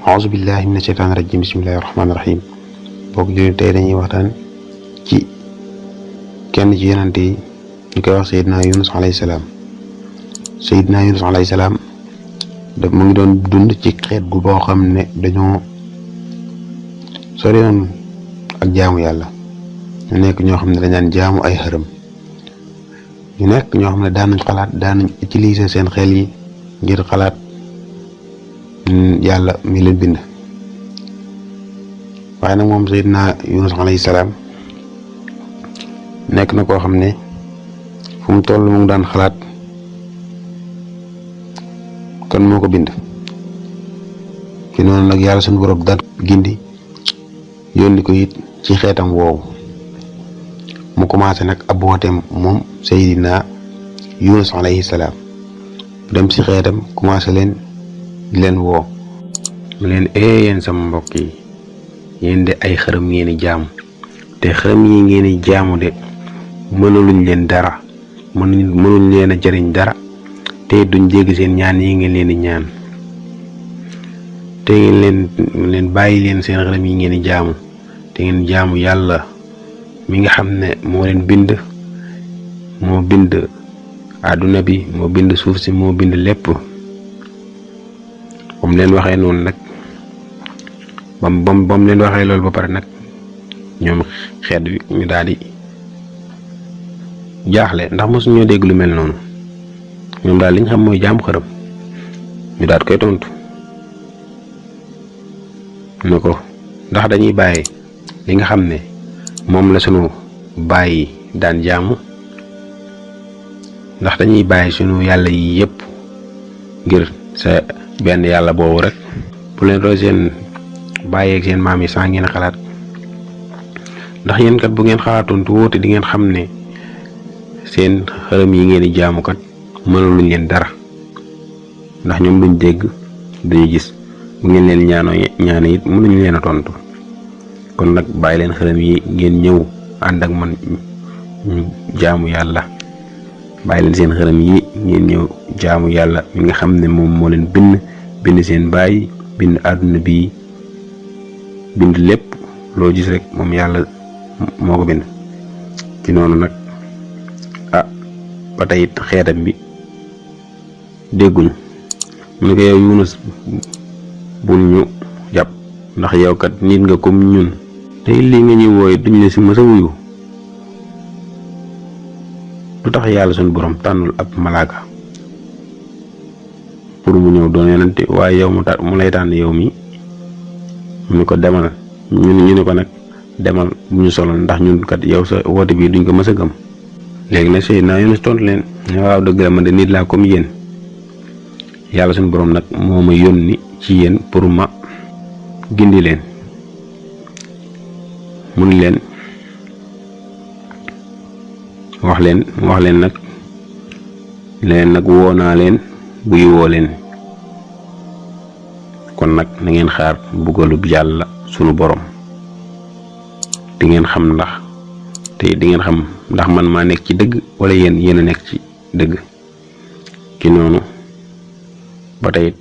auzu billahi mina shaytaani rajim bismillahi rahmaani rahim bokk jullit tey dañuy waxtaan ci kenn ci yonent yi ñu koy wax Seydina Yunus alayhi salaam. Seydina Yunus alayhi salaam daf mu ngi doon dund ci xeet gu boo xam ne dañoo sori woon ak jaamu yàlla. ñu nekk ñoo xam ne dañ daan jaamu ay xërëm. ñu nekk ñoo xam ne daan nañ utiliser seen xel yi ngir xalaat yàlla mi leen bind. waaye nag moom Seydina Yunus alayhi salaam nekk na koo xam ne fu mu toll mu ngi daan xalaat kan moo ko bind. ci noonu nag yàlla suñu borom daan gindi yónni ko it ci xeetam woowu mu commencé nag ab wooteem moom Seydina Yunus alayhi salaam dem ci xeetam commencé leen woo mu leen yéen sama mbokk yi yéen de ay xërëm ngeen di jaamu te xërëm yi ngeen di jaamu de mënuluñ leen dara mënuñ leen a jëriñ dara te duñ jégg seen ñaan yi ngeen leen di ñaan te ngeen leen bàyyi leen seen xërëm yi ngeen di jaamu te ngeen jaamu yàlla mi nga xam ne moo leen bind moo bind àdduna bi moo bind suuf si moo bind lépp. bam leen waxee noonu nag bam leen waxee loolu ba pare nag ñoom xeet wi ñu daal di jaaxle ndax mosu ñoo dégg lu mel noonu. ñoom daal li ñu xam mooy jaam xërëm ñu daal koy tontu ne ko ndax dañuy bàyyi li nga xam ne moom la sunu bàyyi daan jaamu ndax dañuy bàyyi sunu yàlla yi yëpp ngir sa benn yàlla boobu rek bu leen roy seen bàyyeeg seen maam yi saa ngeen xalaat ndax yéen kat bu ngeen xalaatoon tuuti di ngeen xam ne seen xërëm yi ngeen di jaamu kat mënuluñ leen dara ndax ñoom duñ dégg duñu gis bu ngeen leen ñaano it mënuñ leen a tontu kon nag bàyyi leen xërëm yi ngeen ñëw ànd ak man ñu jaamu yàlla bàyyi leen seen xërëm yi ngeen ñëw jaamu yàlla mi nga xam ne moom moo leen bind seen baay bind àdduna bi bind lépp loo gis rek moom yàlla moo ko bind. ci noonu nag ba tey it xeetam bi dégguñ mu ne ko yow Yunus bul ñu jàpp ndax yow kat nit nga comme ñun te lii nga ñuy wooye duñ la si mës a wuyu lu tax yàlla suñu borom tànnul ab malaaka pour mu ñëw doon yonante waaye yow mu lay tànn yow mi mu ne ko demal ñu ne ko nag demal bu ñu solal ndax ñun kat yow sa woote bii duñ ko mës a gëm. léegi nag Seydina Yunus tontu leen ne waaw dëgg la man de nit laa comme yéen yàlla suñu borom nag moo ma yónni ci yéen pour ma gindi leen mu ni leen wax leen nag woo naa leen buy woo leen kon nag na ngeen xaar mbugalub yàlla sunu borom di ngeen xam ndax man maa nekk ci dëgg wala yéen a nekk ci dëgg. ci noonu ba tey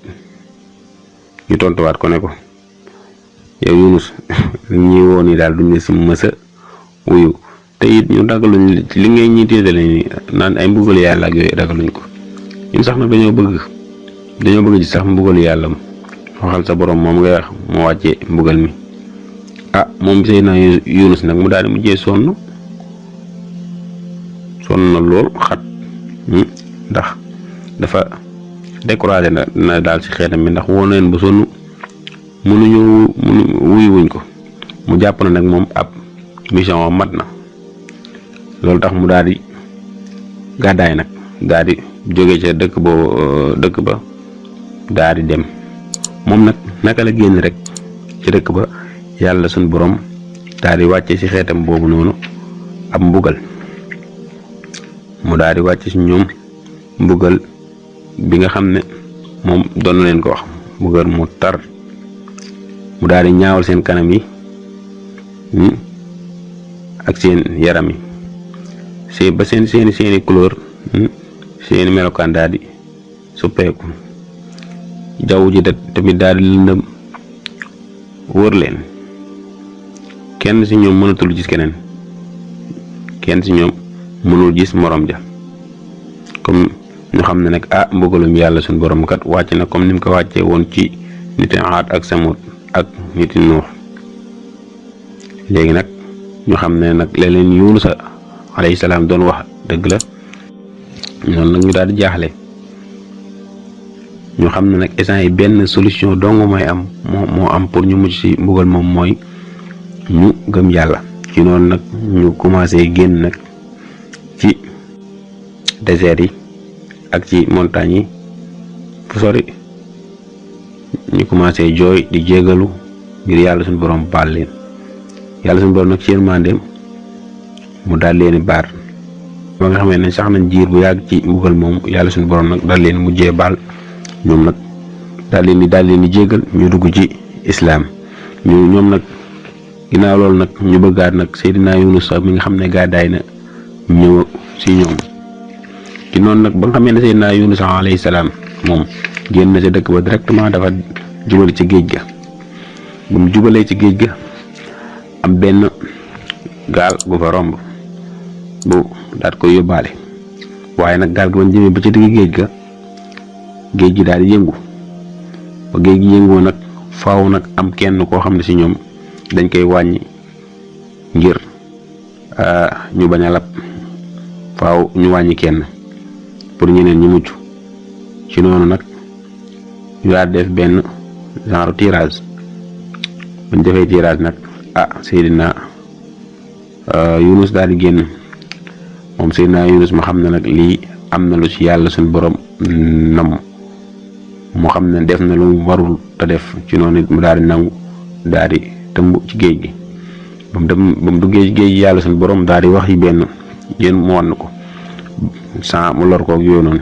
ñu tontuwaat ko ne ko yow Yunus ñi woo ni daal duñ la si mësa wuyu te it ñu ragaluñ li ngay ñi téetale ni naan ay mbugalu yàlla ak yooyu ragaluñ ko ñun sax nag dañoo bëgg ci sax mbugalu yàlla waxal sa borom moom ngay wax moo wàccee mbugal mi. moom Seydina Yunus nag mu daal di mujjee sonn na lool xat ndax dafa découragé na daal ci xeetam bi ndax woon na leen ba sonn mënuñu wuyu ko mu jàpp na nag moom ab mission mat na loolu tax mu daal di gàddaay nag daal di jóge ca dëkk ba daal di dem. moom nag naka la génn rek ci dëkk ba yàlla suñ borom daal di wàcce ci xeetam boobu noonu ab mbugal mu daal di wàcce ci ñoom mbugal bi nga xam ne moom doon na leen ko wax mbugal mu tar mu daal di ñaawal seen kanam yi ak seen yaram yi ba seeni couleur seeni melokaan daal di suppeeku jaww ji tamit daal di lëndëm wër leen kenn ci ñoom mënatul gis keneen kenn ci ñoom mënul gis morom ja comme ñu xam ne nag mbugalum yàlla suñu borom kat wàcc na comme ni mu ko wàccee woon ci niti Aad ak Samud ak niti Nuux léegi nag ñu xam ne nag la leen Yuunus alayhi salaam doon wax dëgg la noonu nag ñu daal di jaaxle ñu xam ne nag instant yi benn solution dong mooy am moo am pour ñu mucc ci mbugal moom mooy ñu gëm yàlla ci noonu nag ñu commencé génn nag ci désert yi ak ci montagne yi fu sori ñu commencé jooy di jégalu ngir yàlla suñu borom baal leen yàlla suñu borom nag ci yërmandeem mu daal leen baar ba nga xamee ne sax nañ jiir bu yàgg ci mbugal moom yàlla suñu borom nag daal leen mujjee baal ñoom nag daal leen di jégal ñu dugg ci islaam ñoom nag ginnaaw loolu nag ñu bëggaat nag Seydina Yunus mi nga xam ne gàddaay na ñëw ci ñoom ci noonu nag ba nga xamee ne Seydina Yunus alayhi salaam moom génn na ci dëkk ba directement dafa jubale ci géej ga ba mu jubalee ci géej ga am benn gaal gu fa romb bu daat koy yóbbaale waaye nag gaal gi bañ jëmee ba ci digg géej ga géej gi daal di yëngu ba géej gi yëngoo nag faaw nag am kenn koo xam ne ci ñoom dañ koy wàññi ngir ñu bañ a lab faaw ñu wàññi kenn pour ñeneen ñu mucc ci noonu nag ñu daal def benn genre tirage buñ defee tirage nag Seydina Yunus daal di génn moom Seydina Yunus ma xam ne nag lii am na lu ci yàlla suñu borom nam mu xam ne def na lu mu warul te def ci noonu it mu daal di nangu daal di tëmb ci géej gi ba mu duggee ci géej gi yàlla suñu borom daal di wax yi benn yéen mu wan ko sans mu lor koog yooyu noonu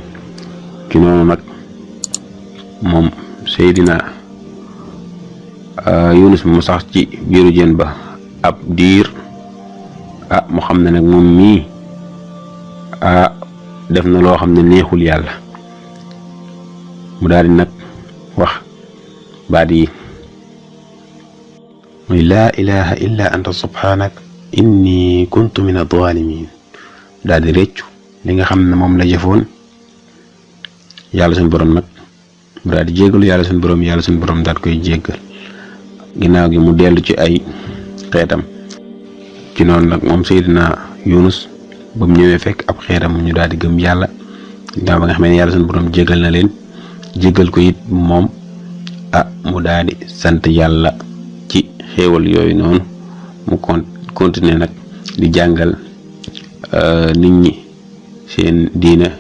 ci noonu nag moom Seydina Yunus mu sax ci biiru jën ba ab diir mu xam ne nag moom mii def na loo xam ne neexul yàlla mu daal di nag wax baat yi muy laa ilaha illa anta subhanak inni kuntu min adh-dhalimin daal di réccu li nga xam ne moom la jëfoon yàlla suñu borom nag mu daal di jéggalu yàlla suñu borom daal koy jéggal ginnaaw gi mu dellu ci ay xeetam ci noonu nag moom Seydina Yunus ba mu ñëwee fekk ab xeetam ñu daal di gëm yàlla ginnaaw ba nga xam ne yàlla suñu borom jéggal na leen jéggal ko it moom mu daal di sant yàlla ci xéewal yooyu noonu mu continuer nag di jàngal nit ñi seen diina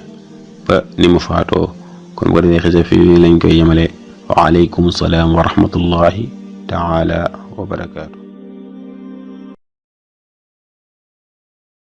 ba ni mu faatoo kon bu ko defee xisa fi lañ koy yemale wa aleykum salaam wa rahmatullahi taala wa barakaatu